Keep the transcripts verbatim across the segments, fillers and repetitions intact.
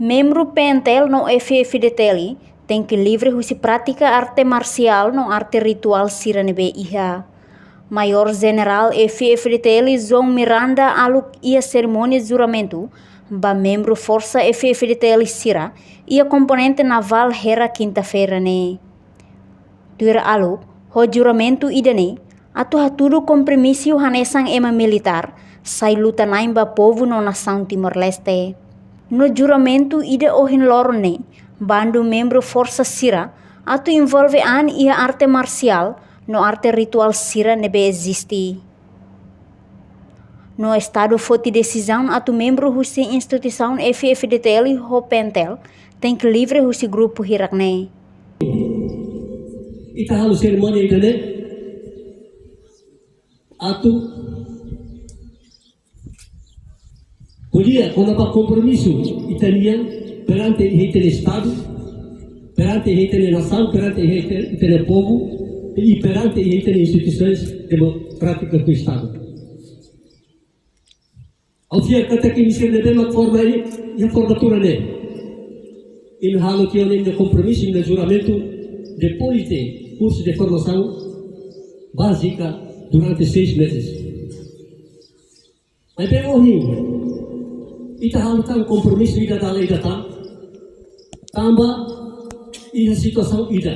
Membru P N T L no F-FDTL tenke livre husi prátika arte marsiál no arte rituál sira ne'ebé iha. Majór Jenerál F-FDTL João Miranda Aluk iha serimónia juramentu ba membru forsa F-FDTL sira iha komponente navál Hera, kinta-feira ne'e. Tuir Aluk, ho juramentu ida-ne'e atu hatudu kompromisu hanesan ema militár, sai luta-na'in ba povu no nasaun Timor-Leste. No juramentu ida ohin loron ne'e, bandu membru forsa sira atu envolve an iha arte marsiál no arte rituál sira ne'ebé eziste. No Estadu foti desizaun atu membru husi instituisaun F-FDTL ho P N T L tenke livre husi grupu hirak-ne'e. Ita halo serimónia ida-ne'e atu ko'alia kona-ba kompromisu ita-nian perante ita-nia Estadu, perante ita-nia nasaun, perante ita-nia povu, i perante ita-nia instituisoens demokrátikas do Estadu. Ha'u fiar katak imi sira ne'ebé mak forma iha formatura ne'e, imi halo tiha ona imi-nia kompromisu, imi-nia juramentu, depois de kursu de formasaun bázika durante seis meses. Maibé ohin, ita halo tan kompromisu ida dala ida tan, tanba iha situasaun ida.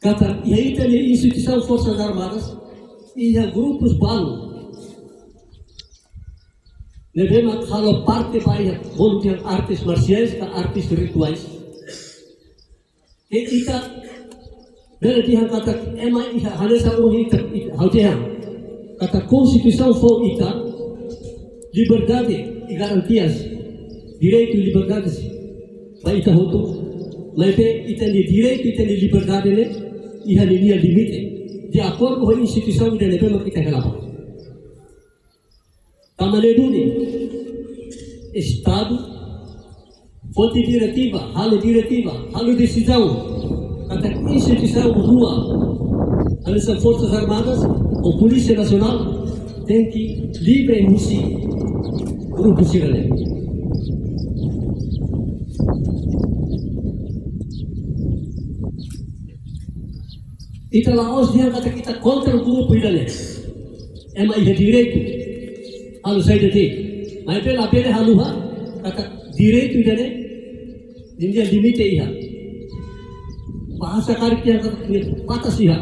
Katak iha ita-nia instituisaun Forsas Armadas, iha grupus balu ne'ebé mak halo parte ba iha bolu dehan artes marsiais ka artes rituais. Ke ita bele dehan katak ema iha hanesan ohin ita, ita, ha'u dehan katak Konstituisaun fó ita liberdade i garantias, direitu i liberdades ba ita hotu. Maibé ita-nia direitu, ita-nia liberdade ne'e iha ninia limite, de akordu ho instituisaun ida ne'ebé mak ita hela ba. Tanba ne'e duni, Estadu foti diretiva, halo diretiva, halo desizaun katak instituisaun rua, hanesan Forsas Armadas ou Polísia Nasionál, tenke livre husi grupu sira-ne'e. Ita la'ós dehan katak ita kontra grupu ida-ne'e. Ema iha direitu halo saida de'it. Maibé labele haluha katak direitu ida-ne'e ninia limite iha. Bahasa karik dehan katak nia batas iha.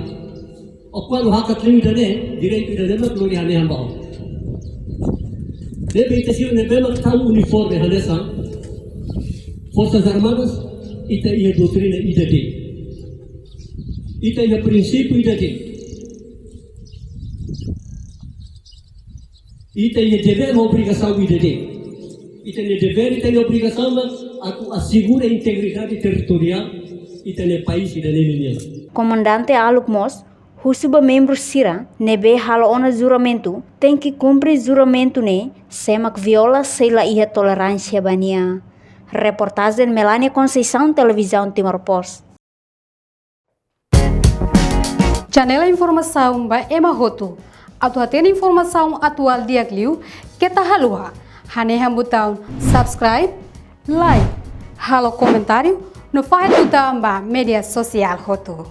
Ó kuandu hakat liu ida-ne'e, direitu ida-ne'e mak lori hanehan ba ó. Ne'ebé ita sira ne'ebé mak tau uniforme hanesan Forsas Armadas, ita iha doutrina ida de'it. Ita iha prinsípiu ida de'it. Ita iha devér no obrigasaun ida de'it. Ita-nia devér, ita-nia obrigasaun mak atu asegura integridade territoriál ita-nia país ida-ne'e nian. Komandante Aluk mós husu ba membru sira ne'ebé halo ona juramentu, tenke kumpre juramentu ne'e, sé mak viola sei la iha toleránsia ba nia. Reportajen Melania Conceição, Televizaun Timor Post. Janela informasaun ba ema hotu. Atu hatene informasaun atuál di'ak liu, keta haluha hanehan butaun subscribe, like, halo komentáriu, no fahe tutan ba média sosiál hotu.